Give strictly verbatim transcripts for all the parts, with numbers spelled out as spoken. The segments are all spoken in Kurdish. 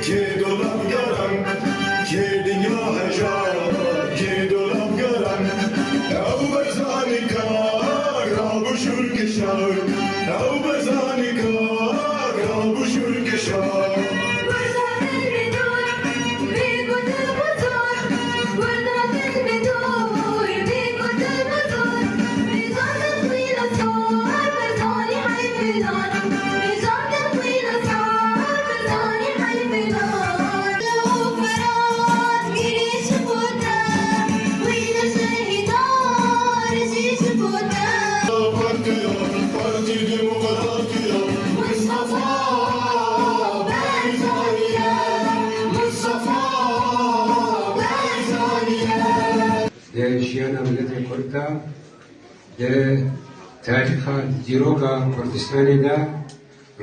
Kê dolab garan, kê dinya heja, kê dolab garan, ew Berzanî ka, rabû şûr kişa, ew Berzanî ka, rabû şûr kişa. Di jiyana miletê Kurd de, di tarîxa dîroka Kurdistanê de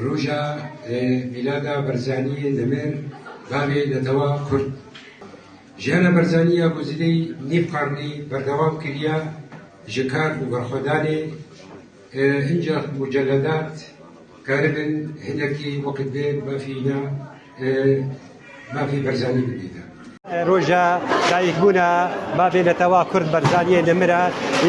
roja, e, mîlada Barzaniyê Nemir, bavê netewa Kurd. Jiyana Barzanî ya ku zêdeyî nîv qarnî berdewam kiriye ji kar û berxwedanê, e, hinca muceledat karibin hinekî wekî divê mafî na, e, mafî Barzanî bidîte. Roja dayikbûna bavê netewa Kurd Barzaniyê Nemir e,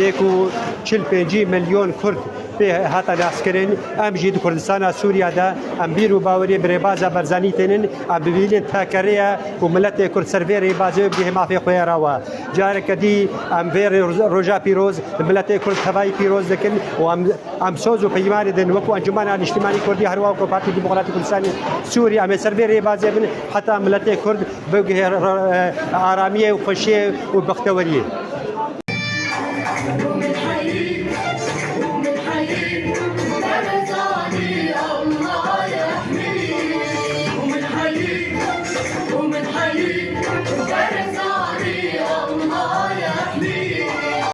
yê ku çil pêncî milyon Kurd pê hate naskirin. Em jî di Kurdistana Sûriya de em bîr û bawerê bi rêbaza Barzanî tênin. Em dibînin tekerê ye ku miletê Kurd ser vê rêbazê bigihê mafê xwe ye rawa. Careke dî em vê rê-, roja pîroz li miletê Kurd tevayî pîroz dikin û em, em soz û peymanê din wekû Encûmena Niştimanî Kurdî, her wekû Partî Demokratîk Kurdistanê Sûrî, em ê ser vê rêbazê bin heta miletê Kurd bigihê re-, re-, aramiyê û xweşiyê û bexteweriyê.